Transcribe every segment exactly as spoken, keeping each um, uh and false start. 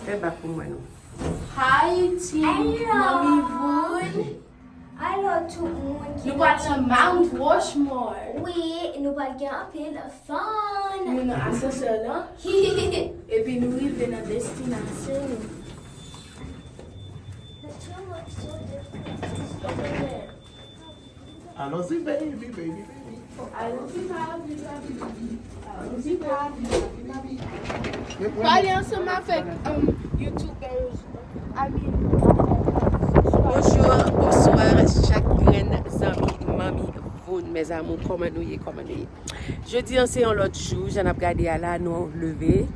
Fè bak pou mwen non. Haiti, Manmi Voun. Alo tout moun ki... Nou pral nan Mount Rushmore. Wi, nou pral gen anpil fun. Nou nan asansè lan. Epi nou rive nan destinasyon nou. The two look so different. Over there. Allons-y, baby, baby, baby. Allons-y, papi, papi, papi. Allons-y, papi, papi, papi. Pale ansanm avèk, um, YouTubers. I mean, bonjou, bonswa, chak grenn zanmi Manmi Voun, mes amours, kòman nou ye, kòman nou ye? Jodi an se yon lòt jou, jan n ap gade a la, nou leve,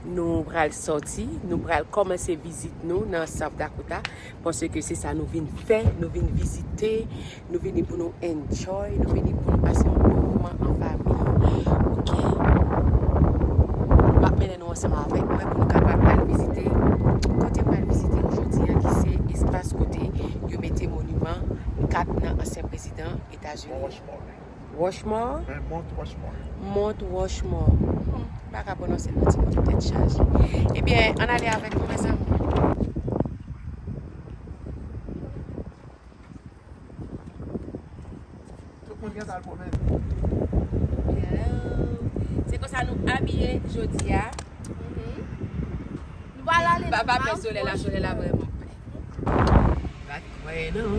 nou pral sòti, nou pral kòmanse vizit nou nan South Dakota. Paske se sa nou vin fè, nou vin vizite, nou vini pou nou enjoy, nou vini pou nou pase yon bon moman an fanmi. Oke? M ap mennen nou ansanm avèk mwen pou nou kapab al vizite kote m pral vizite yo jodi an, ki se espas kote yo mete moniman kat nan ansyen prezidan Etazini. Rushmore. Rushmore? Mount Rushmore. Mount Rushmore. Hmm, m pa ka pwononse l non, ti moun tèt chaje. Ebyen, ann ale avèk nou, mezanmi. Tout moun gentan al pwomennen. Hello. Se konsa nou abiye jodi a. Mhm. Nou pral ale nan Mount Rushmore. Pa, pa pè solèy la, solèy la vrèman prè. Pa t kwè non.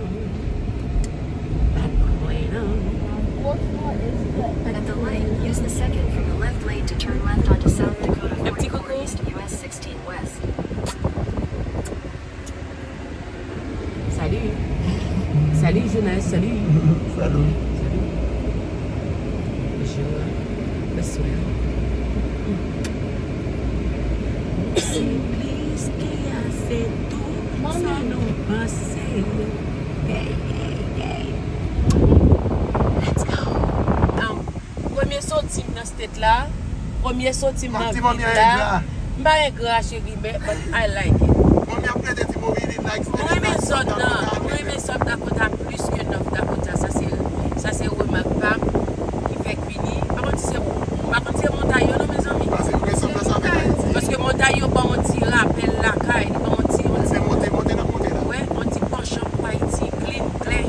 Pa t kwè non. At the light, use the second from the left lane to turn left onto South Dakota forty-four East U S sixteen West. Salut. Salut, Jonas. Salut. Salut. Salut. Bonjou. Bonswa. Se plis ke ase tou sa nou panse. Hey, hey, hey. Let's go. Um, Premye soti m nan state la, premye soti m nan vil la. M pa engra, cheri, men, but I like it. Mwen renmen zòn nan, mwen renmen South Dakota plis ke North Dakota. Sa se, sa se remak pa m ki fèk vini. Pa konn si se, pa konn si se montay yo non, mezanmi. Paske montay yo ban yon ti rapèl lakay, li ban yon ti, yon ti, wè, yon ti panchan pou Ayiti, clean, klè.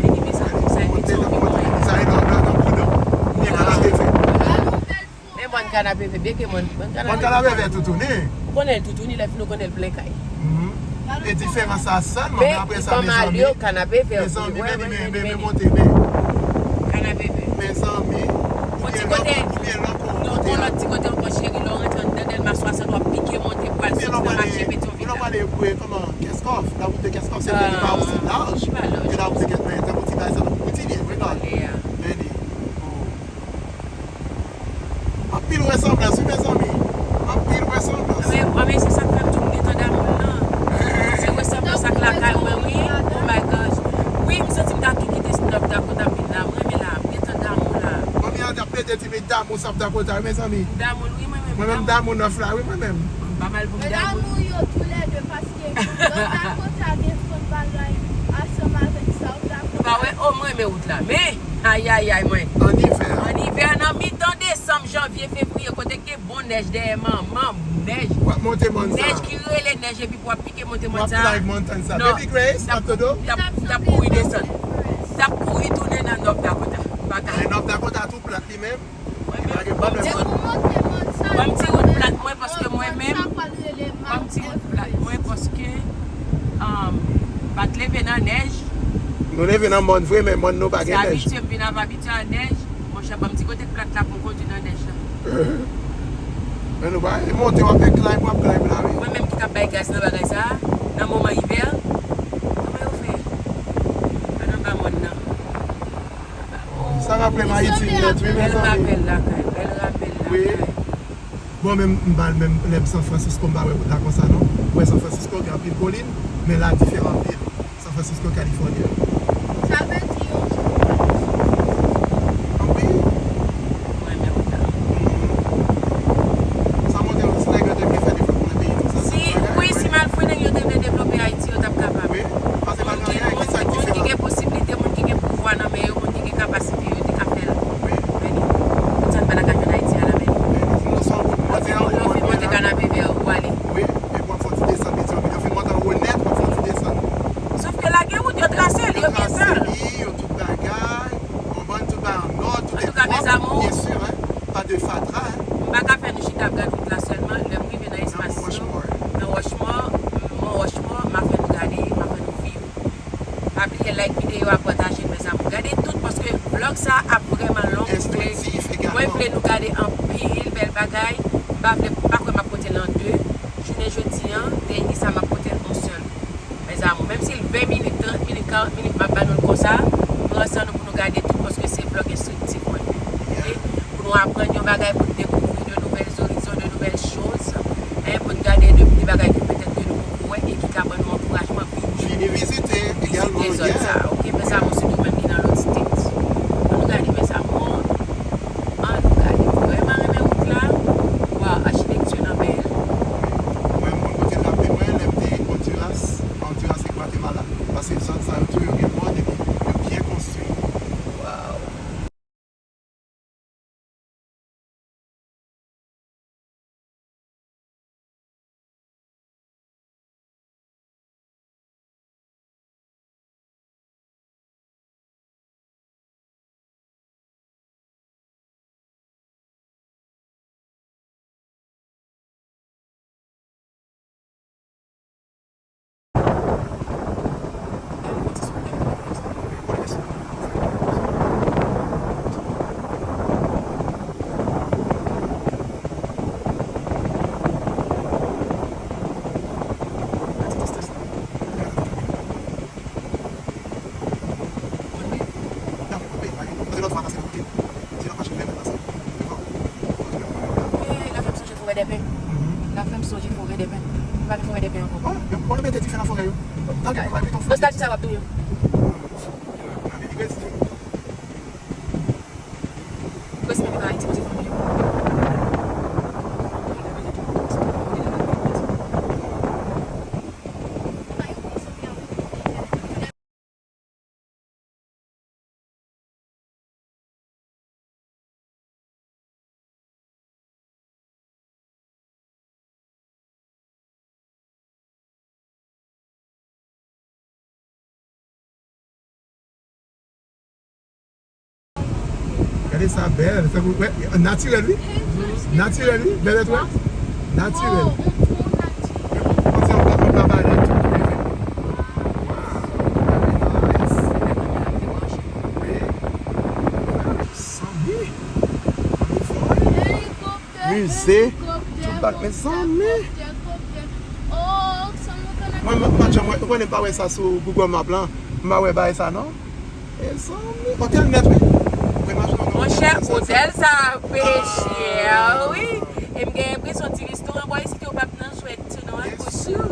Vini, mezanmi, sa e ti anvi mwen. Sa e nan, nan, nan bouda. Byen kanapé vè. Men mòn kanapé vè, byen ke mòn, mòn kanapé vè toutouni. Ou konnen l toutouni, lè fini ou konnen l plen kay. Mhm. E diferans sa sèlman, men apre sa, mezanmi, mezanmi, men, men, men, men monte, men. Kanapé vè. Mezanmi, ou byen lòk, ou byen lòk, ou monte. Non, gon lòt ti kote ankò, cheri, lè w rantre anndan Dèlma swasant, w ap pike monte pou al soti nan mache Petyonvil la. Ou lè w prale, kòman, Keskòf, la wout de Keskòf, se vre, li pa osi laj ke la wout de Keskòf, men tankou ti bagay sa, tankou ti lye, regade. Men li, oh. Anpil resanblans, wi, mezanmi. Anpil resanblans. Anben, anben, se sa k fè m di w m gentan damou l lan. Se resanblans ak lakay mwen, wi. Oh my gosh. Wi, m santi m ta tou kite North Dakota m vin la. M renmen la, m gentan damou la. Manmi an t ap plede di m li damou South Dakota, wi, mezanmi. M damou l, wi, mwen menm. Mwen menm m damou North la, wi, mwen menm. M pa mal pou m damou. Damou yo toulède paske North Dakota gen fon bagay ansanm avèk South Dakota. Ou pa wè, oh, m renmen wout la. Men, ayayay, mwen. An ivè. An ivè, nan mitan desanm, janvye, fevriye, kote k gen bon nèj dèyè manman m, nèj. W ap monte mòn sa. Nèj ki rele nèj epi pou w ap pike monte mòn sa. W ap like montagne sa. Non, Baby Grace, m t ap, m t ap, m t ap kouri desann. M t ap kouri tounen nan North Dakota. M pa ka. Men North Dakota tou plat li menm. Mwen menm, ban m ti wout, ban m ti wout plat mwen paske mwen menm, ban m ti wout plat mwen paske, um, m pa t leve nan nèj. Nou leve nan mòn vre, men mòn nou pa gen nèj. Se abitye m vin ap abitye a nèj. Monchè, ban m ti kote plat la pou m kondui nan nèj la. Men nou pa monte, w ap fè climb, w ap climb la, wi. Mwen menm ki t ap bay gaz nan bagay sa, nan moman ivè, kòman yo fè? Ann anba mòn nan. Sa raple m Ayiti nèt, wi, mezanmi. Bèl rapèl lakay, bèl rapèl lakay. Wi. Bon, men m pa al menm lè m San Francisco, m pa wè wout la konsa, non. Ou wè San Francisco, gen anpil kolin, men la diferan anpil. San Francisco, California. Sa vle di yon jou. Anpil. Mwen menm la. Sa montre w, si nèg yo te vle fè devlopman nan peyi nou, sa se yon bagay, wi, si malfrenen yo te vle devlope Ayiti, yo t ap kapab. Wi, paske pa gen anyen ki sa ki diferan. Moun ki, moun ki gen posiblite, moun ki gen pouvwa nan men yo, moun ki gen kapasite, yo te ka fè l. Wi. Men li, moun sa n pa ta ka jwenn Ayiti a la, men li. Men li, nou se yon wout monte, yon wout monte. Kanapevè, ou ale. Wi, epi w ap Fatra, hein? M pa ka fè nou chita ap gade wout la sèlman, lè m rive nan espas yo, nan Rushmore, Mont Rushmore, m a fè nou gade, m a fè nou viv. Pa bliye like videyo a, pataje l, mes amours. Gade tout, paske vlog sa ap vrèman long. Mwen vle nou gade anpil bèl bagay. M pa vle, m pa kwè m ap pote l an de. Jounen jodi an, dèyè sa m ap pote l yon sèl. Mes amours, menm si l ven minit, trant minit, karant minit, m ap ba nou l konsa. Pran san nou pou nou gade tout, paske se vlog enstriktif mwen fè. Ok? Pou nou aprann yon bagay, pou nou dekouvri de nouvelles horizons, de nouvelles choses. Hein, pou n gade de, de bagay ke petèt ke nou poko wè e ki ka ban nou ankourajman vini vizite egalman, vizite zòn sa. Ok, mes amours, sitou menm ki nan lòt state. Ann nou gade, mes amours. Ann nou gade. Vrèman renmen wout la. Waw, achitekti lan bèl. Mwen, mwen, kote l ap de mwen, lè m te Honduras, Honduras e Guatemala. Paske zòn sa yo tou, yo gen mòn epi yo byen konstwi. Waw. L ap fè m sonje forè dèpen. L ap fè m sonje forè dèpen. M pa vle forè dèpen ankò. Nòstalji sa w ap touye w. Respè pou Ayiti, pou fanmi yo. Gade sa bèl, sa, wè, natirèl wi. Natirèl wi, bèl etwal. Natirèl. Yon ti anba, anba balèn tou ki leve. Wow, nice. Wi. Zanmi. Ann fè. Mize. Tout bak, mezanmi. Mwen, mwen, mwen, mwen, ou konnen m pa wè sa sou Google Map lan. M pa wè bagay sa non. Mezanmi. Otèl nèt wi. Monchè, otèl sa pe chè wi. E m gen enpresyon ti restoran bò isit yo p ap nan jwèt tou non, an kouchou.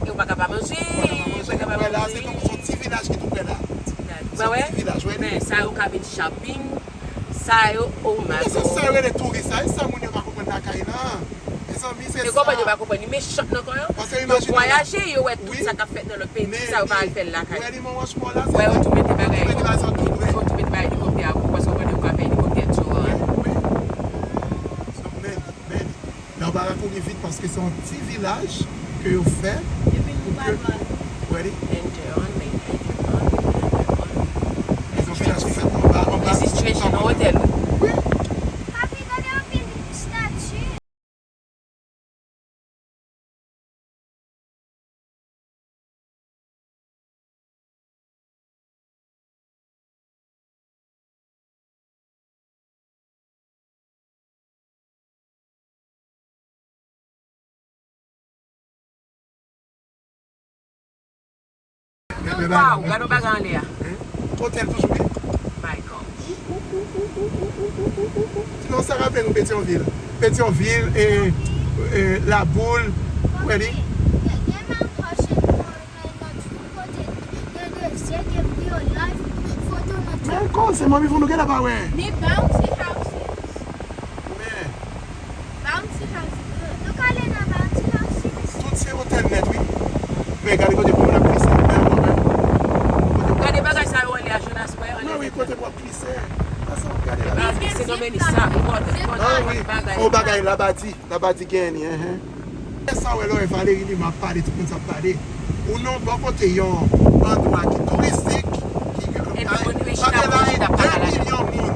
E ou pa ka pa manje, ou pa ka pa manje. Wè la, se tankou se yon ti vilaj ki tou prè la. Ti vilaj. Se yon ti vilaj, wè li. Men sa yo ka vin shopping. Sa yo, oh my God. Men se sa yo rele touris la. E sa moun yo pa konprann lakay la. Mezanmi, se sa. Yo konprann, yo pa konprann. Li mechan nan kò yo. Yo vwayaje, yo wè tout sa k ap fèt nan lòt peyi, tout sa yo pa al fè l lakay. Wè li, Mont Rushmore la, se wè, yo tou mete bagay. Yo tou mete bagay sou tout, wi. Yo tou mete bagay elikoptè a pou, paske yo konnen yo ka fè elikoptè tou, wi. Men, men, la w pa ka kouri vit paske se yon ti vilaj ke yo fè. Epi nou pa dwat. Wè li. Enter only, enter only, enter only. Se yon vilaj ki fèt anba, anba. Registration nan otèl, wi. Wi. Papi, gade anpil stati. Waw, gade yon bagay anlè a. Otèl toujou gen. My God. Sinon, sa raple nou Petyonvil. Petyonvil, e, e, Laboul, wè li. Men ankò, se manmi pou nou gentan pa wè. Ni bouncy houses. Men. Bouncy house. Nou ka ale nan bouncy houses. Tout se otèl nèt, wi. Men gade kote pou moun ap glise. Men ankò, men. Gade bagay sa yo anlè a, Jonas, wè anlè. Men wi, kote pou ap glise. Sa w ap gade la. Bagay, se nan menis sa, ou konn, ou konn bagay. Yon bagay Labadi. Labadi gen li, enhen. Sa wè lè w wè Valery Numa ap pale, tout moun sa ap pale. Ou nan bò kote yon andwa ki touristik, ki gen anpil de milyon moun,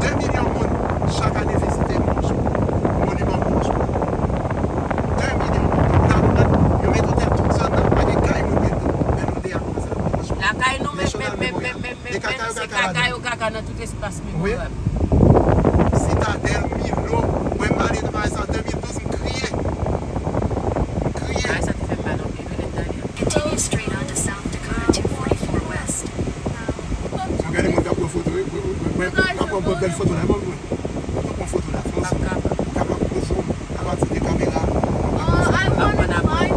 de milyon moun chak ane vizite Nan tout espas memorab. Sitadèl, Milo, mwen m ale nan bagay sa an de mil douz, m kriye. M kriye. Bagay sa te fè m mal anpil, Belen Daniel. Continue straight onto South Dakota two forty-four West. Mwen gade moun k ap pran foto, wi. Mwen, mwen, mwen, mwen, k ap pran bèl foto la, mwen, mwen. Mwen pran foto la, Frans. Ou kapab poze w. Apati de kamera. N ap pran,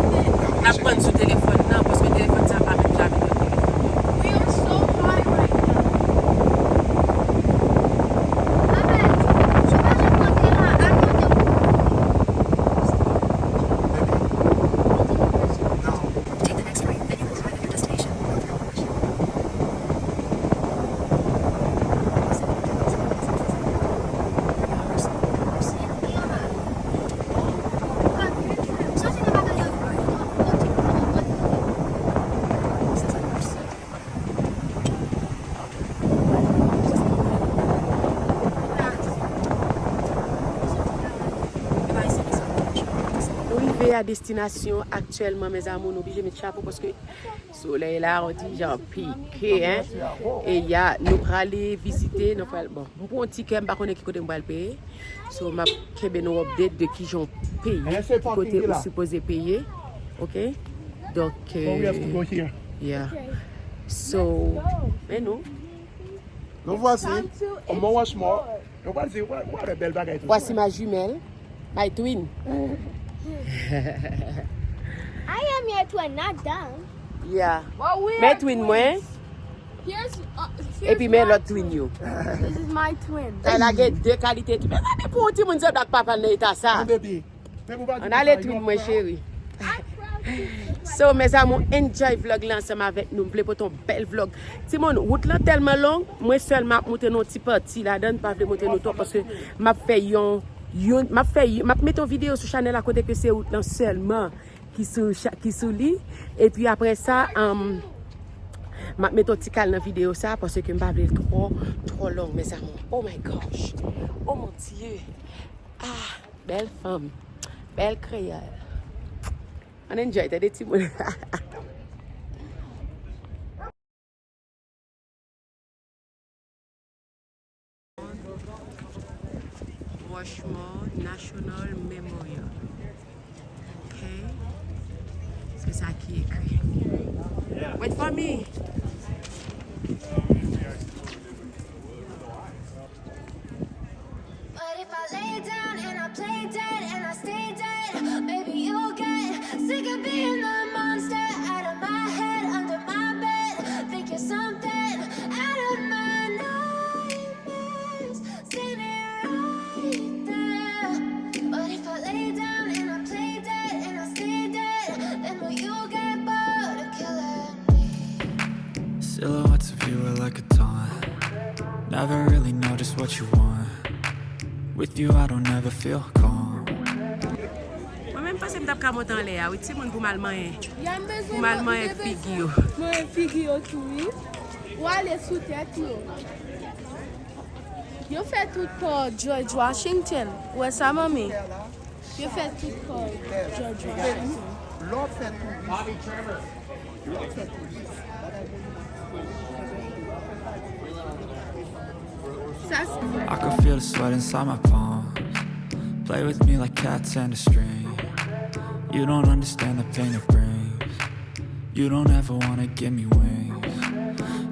n ap pran sou telefòn nan, paske telefòn sa pa menm jan avèk lòt telefòn yo. We are so high right now. Arrête. Sou pa janm monte la, al monte. Baby. No. Take the next right, then you will arrive at your destination. Nou rive a destinasyon aktyèlman, mes amours, nou oblije met chapo paske solèy la, on ti jan pike, hein. E ya, nou prale vizite, nou pral, bon, m pran yon tikè, m pa konnen ki kote m pral peye. So, m ap kenbe nou update de kijan w peye, ki kote ou sipoze peye. Ok? Donk, euh, yeah. So, men nou. Nous voici au Mont Rushmore. Nou pral di, w a, w a wè bèl bagay tou. Voici ma jumelle, my twin. I am your twin, not them. Yeah. Well, we are twins. Men twin mwen. Here's, uh, here's my twin. Epi men lòt twin yo. This is my twin. Sa la gen de kalite twin. Men pou yon timoun se blak papa nan eta sa. Ann ale twin mwen, cheri. So, mes amours, enjoy vlog la ansanm avèk nou. M vle pote yon bèl vlog. Timoun, wout lan tèlman long, mwen sèlman ap montre nou yon ti pati ladan, m pa vle montre nou twòp paske m ap fè yon, yon, m ap fè, m ap mete yon videyo sou chanèl la kote ke se wout lan sèlman ki sou cha-, ki sou li. Epi apre sa, um, m ap mete yon ti kal nan videyo sa paske m pa vle l twò, twò long, mes amours. Oh my gosh. Oh mon Dieu. Ah, bèl fanm, bèl kreyòl. Ann enjoy, tande timoun. Rushmore National Memorial. Ok. Se sa ki ekri. Wait for me. But if I lay down and I play dead and I stay dead, maybe you'll get sick of being the monster out of my head, under my bed. Think you're something out of my nightmares. Seen it right there. But if I lay down and I play dead and I stay dead, then will you get bored of killing me? Silhouettes of you are like a taunt. Never really know just what you want. With you, I don't ever feel calm. Mwen menm panse m t ap ka monte anlè a, wi, timoun, pou m al manyen. Pou m al manyen figi yo. Manyen figi yo tou, wi. Ou ale sou tèt yo. Yo fè tout kò George Washington. Ou wè sa, manmi? Yo fè tout kò George Washington. Lè w fè touris, lè w fè touris, bagay pou nou. Sa se I can feel the sweat inside my palms. Play with me like cats and a string. You don't understand the pain it brings. You don't ever wanna give me wings.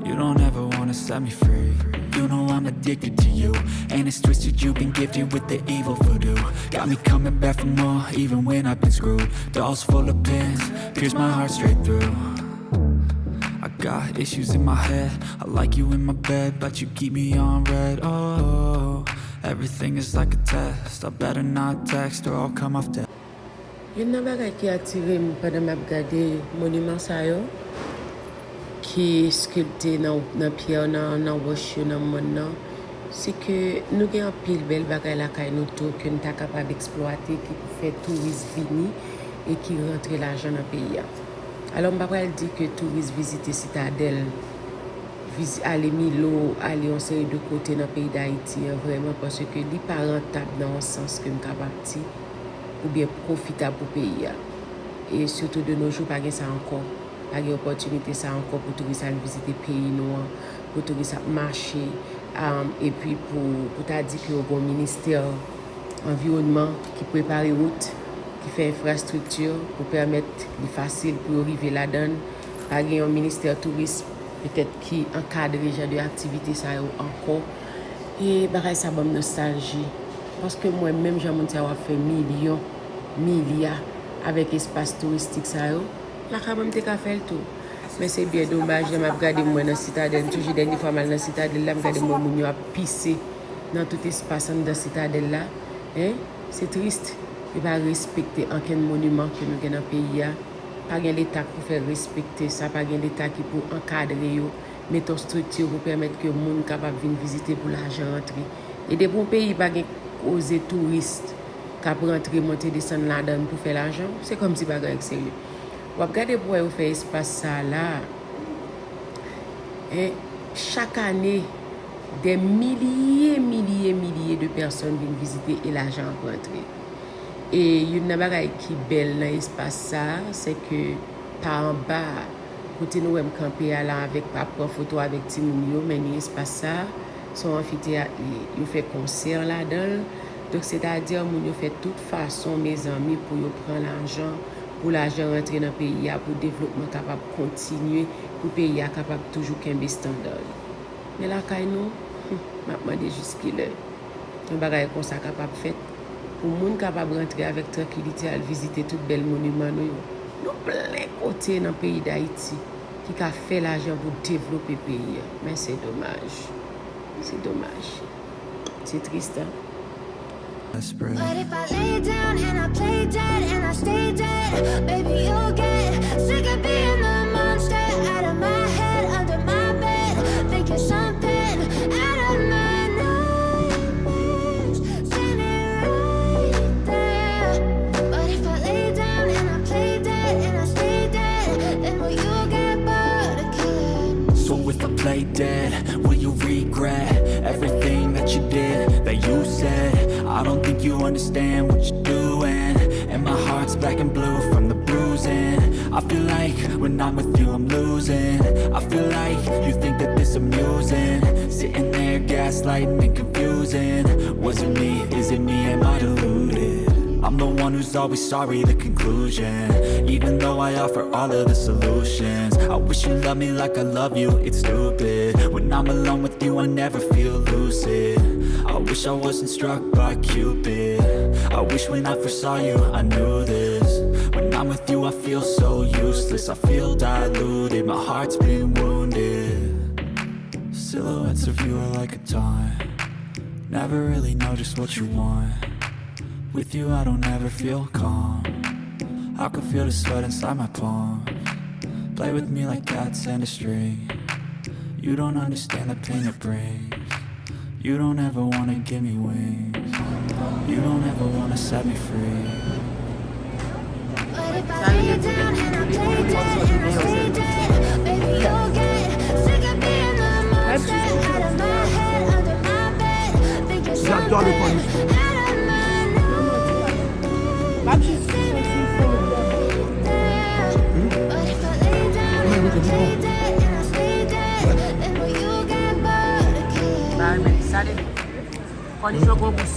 You don't ever wanna set me free. You know I'm addicted to you. And it's twisted, you've been gifted with the evil voodoo. Got me coming back for more, even when I've been screwed. Dolls full of pins, pierce my heart straight through. I got issues in my head. I like you in my bed, but you keep me on red. Oh, everything is like a test. I better not text or I'll come off dead. Youn nan bagay ki atire m pandan m ap gade moniman sa yo, ki eskilpte nan, nan pyè, nan, nan wòch yo, nan mòn nan, se ke nou gen anpil bèl bagay lakay nou tou ke n ta kapab eksplwate, ki pou fè touris vini e ki rantre lajan nan peyi a. Alò, m pa pral di ke touris vizite Sitadèl, vizi-, ale Milo, ale yon seri de kote nan peyi Dayiti an vrèman, paske li pa rantab nan yon sans ke m kapab di, oubyen pwofitab pou peyi a. E sitou de nos jours, pa gen sa ankò. Pa gen opòtinite sa ankò pou touris al vizite peyi nou an, pou touris ap mache, Epi pou, pou ta di ke w gen yon ministè anviwònman ki prepare wout, ki fè enfrastrikti pou pèmèt li fasil pou yo rive ladan l. Pa gen yon ministè touris petèt ki ankadre jan de aktivite sa yo ankò. E bagay sa ban m nostalji. Paske m wè menm jan moun sa yo ap fè milyon, milya avèk espas touristik sa yo, lakay mwen m te ka fè l tou. Men se byen domaj, lè m ap gade m wè nan Sitadèl, m sonje dènye fwa m al nan Sitadèl la, m gade m wè moun yo ap pise nan tout espas anndan Sitadèl la. Hein? Se tris. Yo pa respekte ankenn moniman ke nou gen nan peyi a. Pa gen Leta k pou fè respekte sa, pa gen Leta ki pou ankadre yo, mete yon estrikti pou pèmèt ke moun kapab vin vizite pou lajan rantre. E depi yon peyi pa gen koze touris k ap rantre, monte desann ladan l pou fè lajan, se kòmsi bagay serye. W ap gade pou wè yo fè espas sa a la. E chak ane, dè milye, milye, milye de pèsòn vin vizite e lajan ap rantre. E youn nan bagay ki bèl nan espas sa a, se ke pa anba a, kote nou wè m kanpe a la avèk, ap pran foto avèk timoun yo, men ni espas sa a, se yon anfiteyat li ye. Yo fè konsè ladan l. Donk, sètadi, moun yo fè tout fason, mezanmi, pou yo pran lajan, pou lajan rantre nan peyi a, pou devlopman kapab kontinye, pou peyi a kapab toujou kenbe estanda li. Men lakay nou, hmm, m ap mande jiskilè yon bagay konsa kapab fèt, pou moun kapab rantre avèk trankilite al vizite tout bèl moniman nou yo. Nou plen kote nan peyi Dayiti ki ka fè lajan pou devlope peyi a. Men se domaj. Se domaj. Se tris, hein? Desperate. But if I lay down and I play dead and I stay dead, baby, you'll get sick of being the monster out of my head, under my bed, thinking something out of my nightmares, standing right there. But if I lay down and I play dead and I stay dead, then will you get bored of killing? So if I play dead, will you regret everything that you did, that you said? I don't think you understand what you're doing. And my heart's black and blue from the bruising. I feel like when I'm with you, I'm losing. I feel like you think that this amusing. Sitting there gaslighting and confusing. Was it me? Is it me? Am I deluded? I'm the one who's always sorry, the conclusion. Even though I offer all of the solutions, I wish you loved me like I love you, it's stupid. When I'm alone with you, I never feel lucid. I wish I wasn't struck by Cupid. I wish when I first saw you, I knew this. When I'm with you, I feel so useless. I feel diluted, my heart's been wounded. Silhouettes of you are like a taunt. Never really know just what you want. With you, I don't ever feel calm. I can feel the sweat inside my palms. Play with me like cats and a string. You don't understand the pain it brings. You don't ever wanna give me wings. You don't ever wanna set me free. But if I lay down and I play dead and I stay dead, baby, you'll get sick of being the monster out of my head, under my bed, thinking something out of my nightmares. But if I lay down and I play dead and I stay dead, then will you get bored of killing? Kòlizyon gwo gous.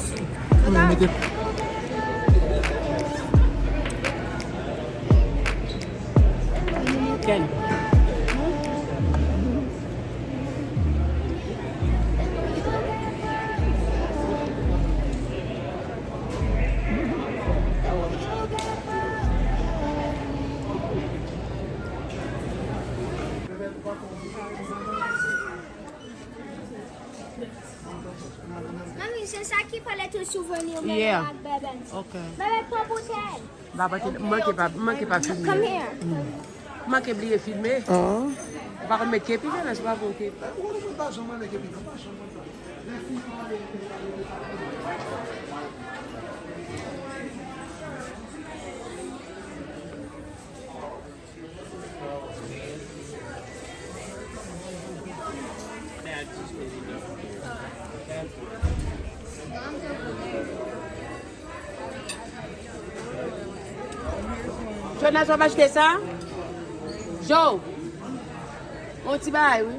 Ken. Manmi, se sa ki pale tou souvni ou menm ak bèbè. Ok. Bèbè, pran boutèy. Ba, manke, manke pa, manke pa filme. Come here. Manke bliye filme. Ou pa konn met kepi, men, se pa bon kepi. Jonas, w ap achte sa? Jo, yon ti bagay, wi.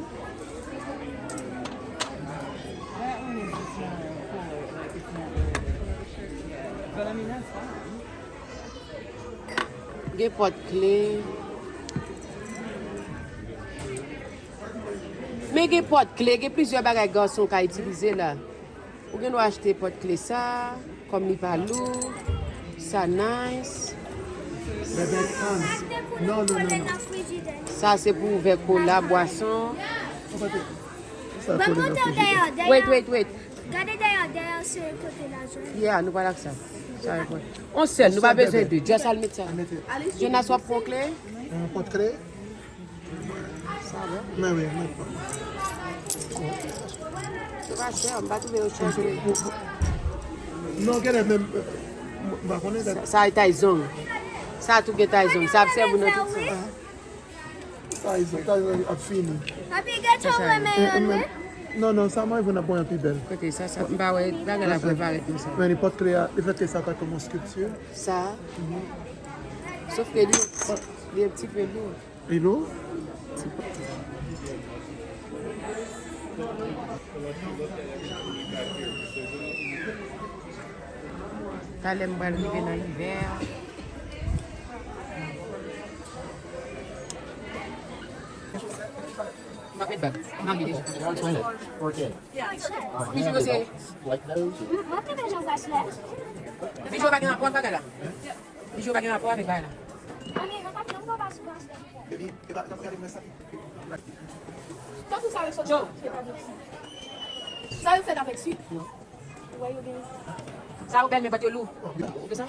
Gen pòt kle. Men gen pòt kle, gen plizyè bagay gason ka itilize la. Ou gen dwa achte pòt kle sa, kòm li pa lou, sa nice. Bebe Hans. Non, non, non, non. Sa se pou ouvè kola, bwason. Sa kole nan frijidè. Wait, wait, wait. Gade dèyè, dèyè se kote lajan. Yeah, nou pral ak sa. Sa e bon. On sèl, nou pa bezwen de. Just al met sa. Jonas, w ap pran kle? Yon pòt kle? Sa bon. Men wi, men pa. Se pa chè, m pa twouve yo chè. Non, genlè menm, m pa konnen dat. Sa e tayzong. Sa tou gen tayzong. Sa ap sèvi nan tout sa. Tayzon, tayzon ap fini. Papi, gade w renmen yon wi. Non, non, sa mwen vin ap pran pi bèl. Kote sa, sa, m pa wè bagay la pou parèt konsa. Men li pòt kle a, li fèt ke sa pa kòm yon skilpti. Sa. Sof ke li, li yon ti pe lou. Li lou? Talè m pral rive nan ivè. M ap met bag. M ap met deja. Bijou yo se. Mwen te deja zache la. Bijou pa gen rapò ak bagay la. Bijou pa gen rapò avèk bagay la. Ani, mwen pa mwen pa sou zache la. Baby, e pa, e pa gade mwen sa. Tankou sa yo sot. Joe. Sa yo fèt avèk swit. Ou wè yo gen. Sa yo bèl men bat yo lou. Ou fè sa?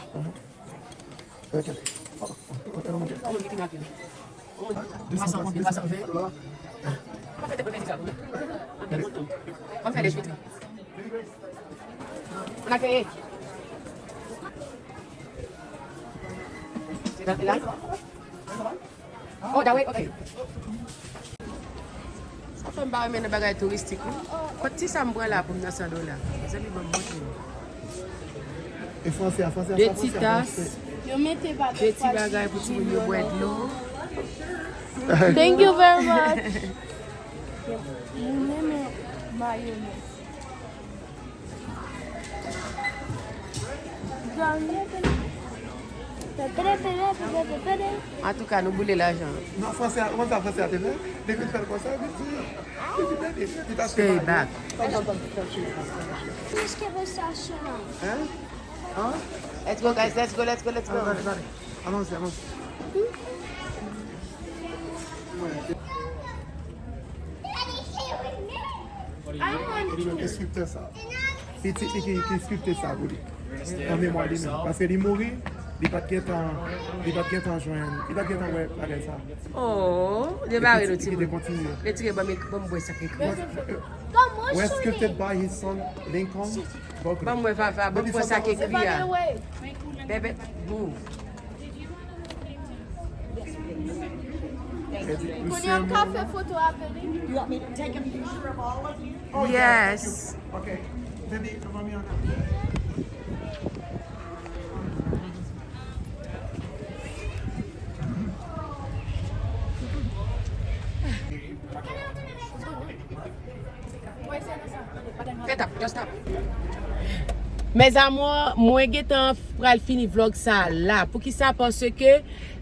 Ok. Ok, ok. Kòman ki te mache? Kòman? Twa san konbyen? Twa san ven? Pa fè tèt mwen fè sa. Ann fè de swit. Ann fè. Se la? Oh, that way? Ok. Sa fè m pa renmen nan bagay touristik wi. Kot ti sa m pran la pou m nan san dola? Mezanmi, ban m montre nou. E franse a, franse a, De sa ti franse a, tas, franse. Yo mete baton. De ti bagay pou timoun yo bwè dlo. Thank you very much. Mwen renmen mayonèz. Antouka, nou boule lajan. Non, franse a, ou konn sa franse a te fè? Li vin fè l konsa, li di, li di, li di, li di, Stay back. Est-ce que vous sachez? Hein? Hein? Let's go, guys. Let's go, let's go, let's go. Allons-y, allons-y, allons-y. Eskiptè sa. Pitit li ki, ki eskipte sa pou li. An memwa li menm. Paske li mouri, li pa t gentan, li pa t gentan jwenn, li pa t gentan wè bagay sa. Oh, debare nou Pitit li ki te timoun. Kontinye. Retire ban m, ban m bwè sa ki ekri. Were sculpted by his son Lincoln Bogart. Ban m wè papa, ban m bwè sa ki ekri a. Bebe, move. Kounye a m ka fè foto avè li. Yes. Ok. Baby, mommy on. Fè tap, just tap. Mes amours, mwen gentan pral fini vlog sa la. Poukisa? Paske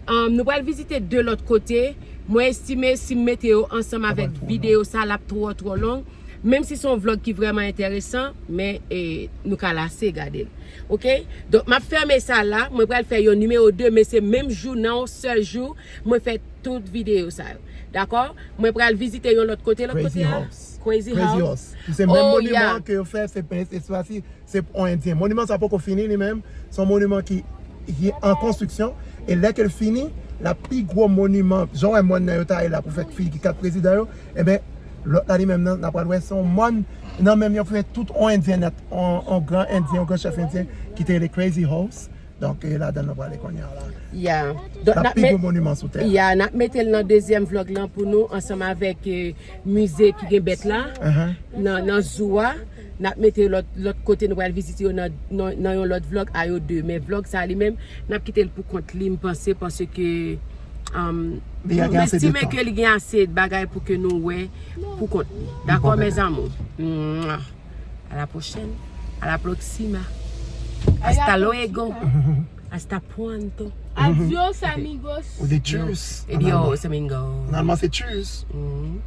um, nou pral vizite de lòt kote. Mwen estime si m mete yo ansanm avèk videyo sa, l ap twò twò long. Menm si se yon vlog ki vrèman enteresan, men e, nou ka lase gade l. Oke? Donk, m ap fèmen sa la. Mwen pral fè yon nimewo de, men se menm jou, nan yon sèl jou, mwen fè tout videyo sa yo. Dakò? Mwen pral vizite yon lòt kote, lòt Crazy kote a. Horse. Crazy Crazy Horse. Horse. Se menm Oh, moniman yeah. Ke yo fè, se, se, se, se, se yon endyen. Moniman sa poko fini li menm. Se yon moniman ki, ki an konstriksyon. E lè ke l fini, la pi gwo moniman, jan w wè mòn nan yo taye la pou fè fi ki kat prezidan yo, enben, lòt la li menm nan, n ap pral wè se yon mòn nan menm yo fè tout yon endyen nèt, yon, yon gran endyen, yon gran chèf endyen ki te rele Crazy Horse. Donk, e ladan n ap prale kounye a la. Yeah. Donk, La n ap pi met- gwo moniman sou tè. Yeah, n ap mete l nan dezyèm vlog lan pou nou, ansanm avèk eh, mize ki gen bèt la. Uh-huh. Nan, nan zoo a, n ap mete lòt, lòt kote nou pral vizite yo nan, nan, nan yon lòt vlog a yo de. Men vlog sa li menm, n ap kite l pou kont li, m panse, paske um, Li gen m ase de estime tan. Ke li gen ase de bagay pou ke nou wè pou kont li. Dakò, Bon, mes amours. Mwah. À la prochaine. À la proxima. Hasta luego. Hasta pronto. Adios, amigos. Ou di tschüss. Adios, amigo. Nan alman se tschüss. Mhm.